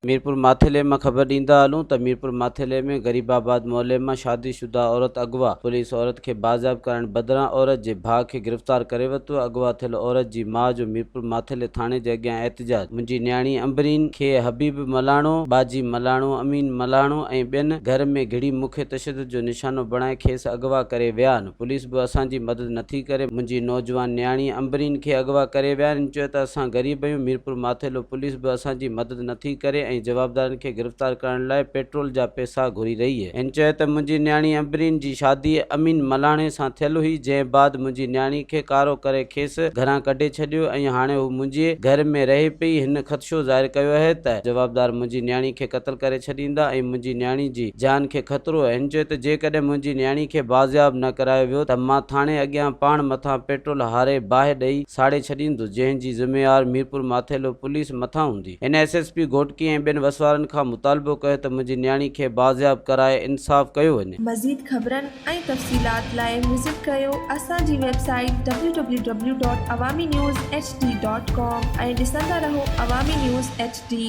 ميرپور ماٿيلي مان خبر ڏيندا هلون ته ميرپور ماٿيلي ۾ غريب آباد محلي مان شادي شده عورت اغوا، پوليس عورت کي بازياب ڪرائڻ بدران عورت جي ڀاء کي گرفتار ڪري ورتو، اغوا ٿيل عورت جي ماء جو ميرپور ماٿيلي ٿاڻي جي اڳيان احتجاج، منهنجي نياڻي عنبرين کي حبيب ملاڻو، ٻاجهي ملاڻو، امين ملاڻو ۽ ٻين گهر ۾ گهڙي مون کي تشدد جو نشانو بڻائي کيس اغوا ڪري ويا آهن. پوليس به اسان جي مدد نٿي ڪري، منهنجي نوجوان نياڻي عنبرين کي اغوا ڪري ويا آهن، چيو ته اسان غريب آهيون، ميرپور ماٿيلو پوليس به اسان جي مدد نٿي ڪري ۽ جوابدارن کي گرفتار ڪرڻ لاء پيٽرول جا پئسا گهري رهي اهي. هن چيو ته منهنجي نياڻي عنبرين جي شادي امين ملاڻي سان ٿيل هئي، جنهن بعد منهنجي نياڻي کي ڪارو ڪري کيس گهران ڪڍي ڇڏيو ۽ هاڻي هو منهنجي گهر ۾ رهي پئي، هن خدشو ظاهر ڪيو اهي ته جوابدار منهنجي نياڻي کي قتل ڪري ڇڏيندا ۽ منهنجي نياڻي جي جان کي خطرو آهي. هن چيو ته جيڪڏهن منهنجي نياڻي کي بازياب نه ڪرايو ويو ته مان ٿاڻي اڳيان پاڻ مٿان پيٽرول هاري باهه ڏئي ساڙي ڇڏيندس جنهن جي ذميوار ميرپور ماٿيلو پوليس مٿان هوندي. هن ايس ايس پي گهوٽڪي ۽ ٻين وسوارن کان مطالبو ڪيو ته منهنجي نياڻي کي بازياب ڪرائي انصاف ڪيو وڃي. مزيد خبرن ۽ تفصيلات لاء وزٽ ڪريو اسان جي website W W W dot Awami news H D dot com ۽ ڏسندا رهو عوامي نيوز ايڇ ڊي.